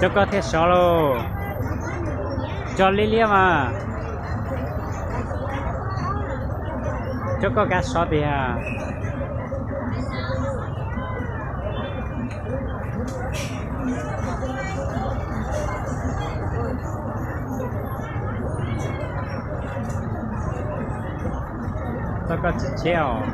Coj koj thiaj sov lauj. Coj liab liab mas. Coj koj kav sov tiag. Txoj koj tsis cheb os.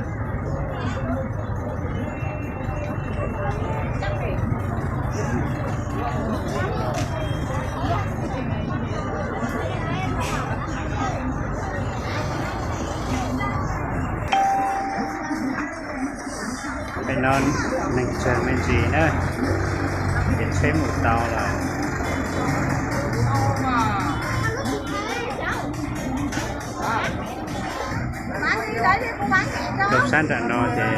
Peb no neeg tsawg me ntsis na, ces tsheb mus tau lawm. Rau sab nram no ces